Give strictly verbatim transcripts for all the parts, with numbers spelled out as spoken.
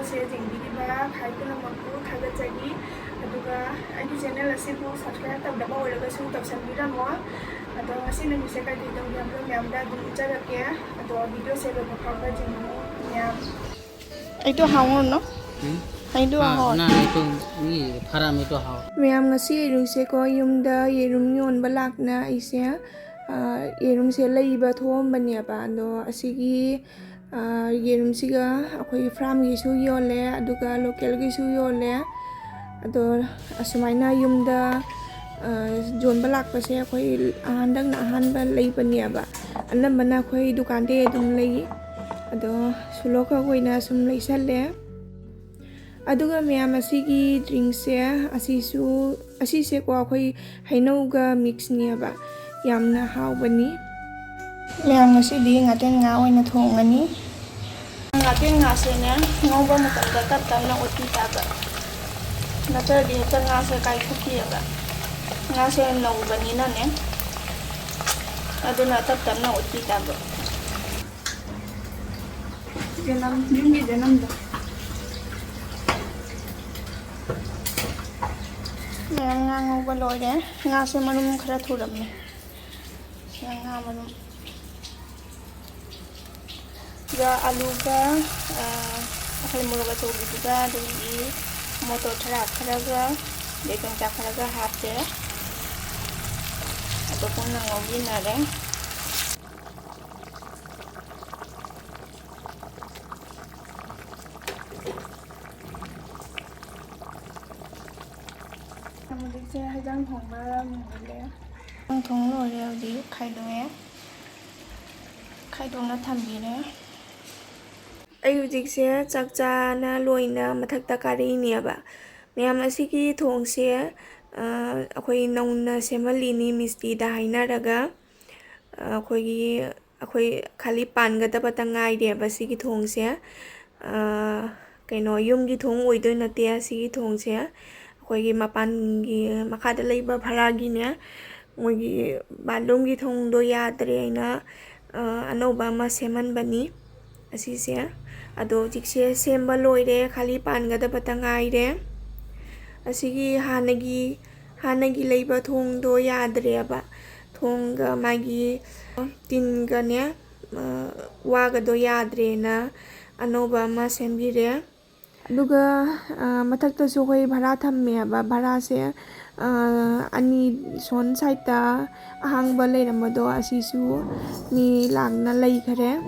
ꯁꯦ ꯌꯦꯡꯕꯤꯔꯤꯕ ꯈꯥꯏ ꯄꯨꯝꯅꯃꯛꯄꯨ ꯊꯥꯒꯠꯆꯔꯤ꯫ ꯑꯗꯨꯒ ꯑꯩꯒꯤ ꯆꯦꯅꯦꯜ ꯑꯁꯤꯕꯨ ꯁꯕꯁꯀ꯭ꯔꯥꯏꯕ ꯇꯧꯗꯕ ꯑꯣꯏꯔꯒꯁꯨ ꯇꯧꯁꯟꯕꯤꯔꯝꯃꯣ꯫ ꯑꯗꯣ ꯉꯁꯤ ꯅꯨꯃꯤꯠꯁꯦ ꯀꯔꯤ ꯀꯔꯤ ꯇꯧꯒꯦ ꯍꯥꯏꯕꯗꯣ ꯃꯌꯥꯝꯗ ꯑꯗꯨꯝ ꯎꯠꯆꯔꯛꯀꯦ꯫ ꯑꯗꯣ ꯚꯤꯗꯤꯑꯣꯁꯦ ꯂꯣꯏꯕ ꯐꯥꯎꯕ ꯌꯦꯡꯕꯤꯌꯨ ꯃꯌꯥꯝ꯫ ꯑꯩꯗꯣ ꯍꯥꯎꯔꯅꯣ? ꯎꯝ? ꯑꯩꯗꯣ ꯍꯥꯎ꯫ ꯅꯪ ꯑꯩꯗꯣ ꯃꯤ ꯐꯔꯝ ꯑꯩꯗꯣ ꯍꯥꯎ꯫ ꯃꯌꯥꯝ, ꯉꯁꯤ ꯑꯌꯨꯛꯁꯦꯀꯣ, ꯌꯨꯝꯗ ꯌꯦꯔꯨꯝ ꯌꯣꯟꯕ ꯂꯥꯛꯇꯅ ꯑꯩꯁꯦ, ꯑ, ꯌꯦꯔꯨꯝꯁꯦ ꯂꯩꯕ ꯊꯣꯛꯑꯝꯕꯅꯦꯕ꯫ ꯑꯗꯣ ꯑꯁꯤꯒꯤ, ꯑ, ꯌꯦꯔꯨꯝꯁꯤꯒ ꯑꯩꯈꯣꯏꯒꯤ ꯐꯥꯔꯝꯒꯤꯁꯨ ꯌꯣꯜꯂꯦ, ꯑꯗꯨꯒ ꯂꯣꯀꯦꯜꯒꯤꯁꯨ ꯌꯣꯜꯂꯦ꯫ ꯑꯗꯣ ꯑꯁꯨꯃꯥꯏꯅ ꯌꯨꯝꯗ, ꯑ, ꯌꯣꯟꯕ ꯂꯥꯛꯄꯁꯦ ꯑꯩꯈꯣꯏ ꯍꯟꯗꯛꯅ ꯑꯍꯥꯟꯕ ꯂꯩꯕꯅꯦꯕ꯫ ꯑꯅꯝꯕꯅ ꯑꯩꯈꯣꯏ ꯗꯨꯀꯥꯟꯗꯩ ꯑꯗꯨꯝ ꯂꯩ꯫ ꯑꯗꯣ ꯁꯨꯂꯣ ꯈꯛ ꯑꯣꯏꯅ ꯁꯨꯝ ꯂꯩꯁꯜꯂꯦ꯫ ꯑꯗꯨꯒ ꯃꯌꯥꯝ, ꯑꯁꯤꯒꯤ ꯗ꯭ꯔꯤꯡꯁꯦ, ꯑꯁꯤꯁꯨ, ꯑꯁꯤꯁꯦꯀꯣ, ꯑꯩꯈꯣꯏ ꯍꯩꯅꯧꯒ ꯃꯤꯛꯁꯅꯦꯕ꯫ ꯌꯥꯝꯅ ꯍꯥꯎꯕꯅꯤ꯫ ꯃꯌꯥꯝ, ꯉꯁꯤꯗꯤ ꯉꯥꯇꯦꯟ ꯉꯥ ꯑꯣꯏꯅ ꯊꯣꯡꯉꯅꯤ꯫ ꯉꯥꯇꯦꯟ ꯉꯥꯁꯦꯅꯦ, ꯉꯧꯕ ꯃꯇꯝꯗ ꯇꯞ ꯇꯞꯅ ꯑꯣꯠꯄꯤ ꯇꯥꯕ, ꯅꯠꯇ꯭ꯔꯗꯤ ꯍꯦꯛꯇ ꯉꯥꯁꯦ ꯀꯥꯏꯊꯣꯛꯈꯤꯑꯕ꯫ ꯉꯥꯁꯦ ꯅꯧꯕꯅꯤꯅꯅꯦ, ꯑꯗꯨꯅ ꯇꯞ ꯇꯞꯅ ꯑꯣꯠꯄꯤ ꯇꯥꯕ꯫ ꯌꯦꯅꯝ, ꯌꯨꯝꯒꯤ ꯌꯦꯅꯝꯗꯣ꯫ ꯃꯌꯥꯝ, ꯉꯥ ꯉꯧꯕ ꯂꯣꯏꯔꯦ꯫ ꯉꯥꯁꯦ ꯃꯔꯨꯝ ꯈꯔ ꯊꯨꯔꯝꯃꯦ꯫ ꯁꯤꯅ ꯉꯥ ꯃꯔꯨꯝ꯫ ꯑꯗꯨꯒ ꯑꯂꯨꯒ, ꯑ, ꯑꯩꯈꯣꯏ ꯃꯣꯔꯣꯛ ꯑꯇꯧꯕꯤꯗꯨꯒ, ꯑꯗꯒꯤ ꯃꯣꯇꯣꯔ ꯊꯔꯥꯛ ꯈꯔꯒ, ꯑꯗꯩ ꯌꯣꯡꯆꯥꯛ ꯈꯔꯒ ꯍꯥꯞꯄꯦ꯫ ꯑꯗꯣ ꯄꯨꯟꯅ ꯉꯧꯃꯤꯟꯅꯔꯦ꯫ ꯍꯧꯖꯤꯛꯁꯦ ꯍꯩꯖꯥꯡ ꯊꯣꯡꯕ ꯃꯨꯜꯂꯦ꯫ ꯍꯩꯖꯥꯡ ꯊꯣꯡ ꯂꯣꯏꯔꯦ, ꯍꯧꯖꯤꯛ ꯈꯥꯏꯗꯣꯛꯑꯦ꯫ ꯈꯥꯏꯗꯣꯛꯅ ꯊꯝꯕꯤꯔꯦ꯫ ꯑꯩ ꯍꯧꯖꯤꯛꯁꯦ ꯆꯥꯛ ꯆꯥꯅ ꯂꯣꯏꯅ ꯃꯊꯛꯇ ꯀꯥꯔꯛꯏꯅꯦꯕ꯫ ꯃꯌꯥꯝ, ꯑꯁꯤꯒꯤ ꯊꯣꯡꯁꯦ, ꯑ, ꯑꯩꯈꯣꯏ ꯅꯧꯅ ꯁꯦꯝꯍꯜꯂꯤꯅꯤ ꯃꯤꯁꯇ꯭ꯔꯤꯗ ꯍꯥꯏꯅꯔꯒ꯫ ꯑ, ꯑꯩꯈꯣꯏꯒꯤ, ꯑꯩꯈꯣꯏ ꯈꯥꯂꯤ ꯄꯥꯟꯒꯗꯕꯇ ꯉꯥꯏꯔꯦꯕ ꯁꯤꯒꯤ ꯊꯣꯡꯁꯦ꯫ ꯑ, ꯀꯩꯅꯣ, ꯌꯨꯝꯒꯤ ꯊꯣꯡ ꯑꯣꯏꯗꯣꯏ ꯅꯠꯇꯦ ꯑꯁꯤꯒꯤ ꯊꯣꯡꯁꯦ꯫ ꯑꯩꯈꯣꯏꯒꯤ ꯃꯄꯥꯟꯒꯤ, ꯃꯈꯥꯗ ꯂꯩꯕ ꯚꯔꯥꯒꯤꯅꯦ, ꯃꯣꯏꯒꯤ ꯕꯥꯠꯔꯨꯝꯒꯤ ꯊꯣꯡꯗꯣ ꯌꯥꯗ꯭ꯔꯦ ꯍꯥꯏꯅ, ꯑ, ꯑꯅꯧꯕ ꯑꯃ ꯁꯦꯝꯍꯟꯕꯅꯤ꯫ ꯑꯁꯤꯁꯦ꯫ ꯑꯗꯣ ꯍꯧꯖꯤꯛꯁꯦ ꯁꯦꯝꯕ ꯂꯣꯏꯔꯦ, ꯈꯥꯂꯤ ꯄꯥꯟꯒꯗꯕꯇ ꯉꯥꯏꯔꯦ꯫ ꯑꯁꯤꯒꯤ ꯍꯥꯟꯅꯒꯤ, ꯍꯥꯟꯅꯒꯤ ꯂꯩꯕ ꯊꯣꯡꯗꯣ ꯌꯥꯗ꯭ꯔꯦꯕ꯫ ꯊꯣꯡꯒ ꯃꯥꯒꯤ ꯇꯤꯟꯒꯅꯦ, ꯑ, ꯋꯥꯒꯗꯣ ꯌꯥꯗ꯭ꯔꯦꯅ ꯑꯅꯧꯕ ꯑꯃ ꯁꯦꯝꯕꯤꯔꯦ꯫ ꯑꯗꯨꯒ, ꯑ, ꯃꯊꯛꯇꯁꯨ ꯑꯩꯈꯣꯏ ꯚꯔꯥ ꯊꯝꯃꯦꯕ꯫ ꯚꯔꯥꯁꯦ, ꯑ, ꯑꯅꯤ ꯁꯣꯟ ꯁꯥꯏꯠꯇ ꯑꯍꯥꯡꯕ ꯂꯩꯔꯝꯕꯗꯣ ꯑꯁꯤꯁꯨ ꯃꯤ ꯂꯥꯛꯅ ꯂꯩꯈꯔꯦ꯫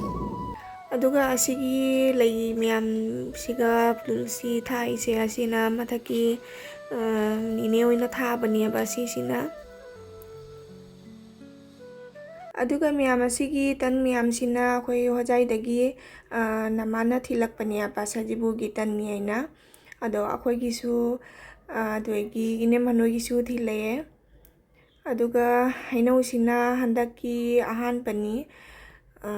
ꯑꯗꯨꯒ ꯑꯁꯤꯒꯤ ꯂꯩ ꯃꯌꯥꯝꯁꯤꯒ ꯇꯨꯜꯁꯤ ꯊꯥꯏꯁꯦ ꯑꯁꯤꯅ ꯃꯊꯛꯀꯤ, ꯑ, ꯅꯤꯅꯦ ꯍꯣꯏꯅ ꯊꯥꯕꯅꯦꯕ ꯑꯁꯤꯁꯤꯅ꯫ ꯑꯗꯨꯒ ꯃꯌꯥꯝ ꯑꯁꯤꯒꯤ ꯇꯟ ꯃꯌꯥꯝꯁꯤꯅ ꯑꯩꯈꯣꯏ ꯍꯣꯖꯥꯏꯗꯒꯤ, ꯑ, ꯅꯃꯥꯅ ꯊꯤꯜꯂꯛꯄꯅꯦꯕ ꯁꯖꯤꯕꯨꯒꯤ ꯇꯟꯅꯤ ꯍꯥꯏꯅ꯫ ꯑꯗꯣ ꯑꯩꯈꯣꯏꯒꯤꯁꯨ, ꯑ, ꯑꯗꯨꯗꯒꯤ ꯏꯅꯝꯃ ꯅꯣꯏꯒꯤꯁꯨ ꯊꯤꯜꯂꯛꯑꯦ꯫ ꯑꯗꯨꯒ ꯍꯩꯅꯧꯁꯤꯅ ꯍꯟꯗꯛꯀꯤ ꯑꯍꯥꯟꯕꯅꯤ꯫ ꯑ,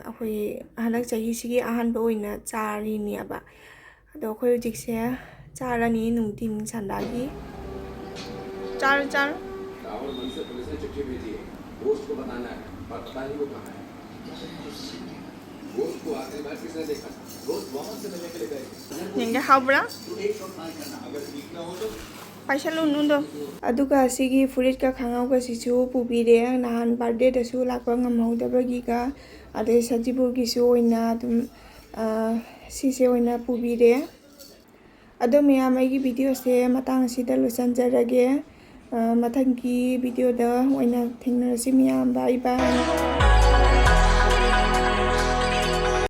ꯑꯩꯈꯣꯏ ꯍꯟꯗꯛ ꯆꯍꯤꯁꯤꯒꯤ ꯑꯍꯥꯟꯕ ꯑꯣꯏꯅ ꯆꯥꯔꯤꯅꯦꯕ꯫ ꯑꯗꯣ ꯑꯩꯈꯣꯏ ꯍꯧꯖꯤꯛꯁꯦ ꯆꯥꯔꯅꯤ ꯅꯨꯡꯊꯤꯟ ꯁꯟꯗꯥꯒꯤ꯫ ꯆꯥꯔꯣ, ꯆꯥꯔꯣ꯫ रावण मन से पुलिस ने चिट्ठी भेजी है। दोस्त को बताना है, पर पता नहीं वो कहाँ है। दोस्त को आखिरी बार किसने देखा था? दोस्त मोहम्मद से मिलने के लिए गए थे। ꯌꯦꯡꯒꯦ, ꯍꯥꯎꯕ꯭ꯔꯥ? तो एक शॉट मार करना, अगर ठीक ना हो तो ꯄꯥꯏꯁꯜꯂꯨ ꯅꯨꯡꯗꯣ꯫ ꯑꯗꯨꯒ ꯁꯤꯒꯤ ꯐꯨꯔꯤꯠꯀ ꯈꯪꯉꯥꯎꯒꯁꯤꯁꯨ ꯄꯨꯕꯤꯔꯦ, ꯅꯍꯥꯟ ꯕꯥꯔꯗꯦꯗꯁꯨ ꯂꯥꯛꯄ ꯉꯝꯍꯧꯗꯕꯒꯤꯒ꯫ ꯑꯗꯩ ꯁꯖꯤꯕꯨꯒꯤꯁꯨ ꯑꯣꯏꯅ ꯑꯗꯨꯝ, ꯑ, ꯁꯤꯁꯦ ꯑꯣꯏꯅ ꯄꯨꯕꯤꯔꯦ꯫ ꯑꯗꯣ ꯃꯌꯥꯝ, ꯑꯩꯒꯤ ꯚꯤꯗꯤꯑꯣꯁꯦ ꯃꯇꯥꯡ ꯑꯁꯤꯗ ꯂꯣꯏꯁꯤꯟꯖꯔꯒꯦ꯫ ꯑ, ꯃꯊꯪꯒꯤ ꯚꯤꯗꯤꯑꯣꯗ ꯑꯣꯏꯅ ꯊꯦꯡꯅꯔꯁꯤ ꯃꯌꯥꯝ꯫ ꯕꯥꯏ ꯕꯥꯏ꯫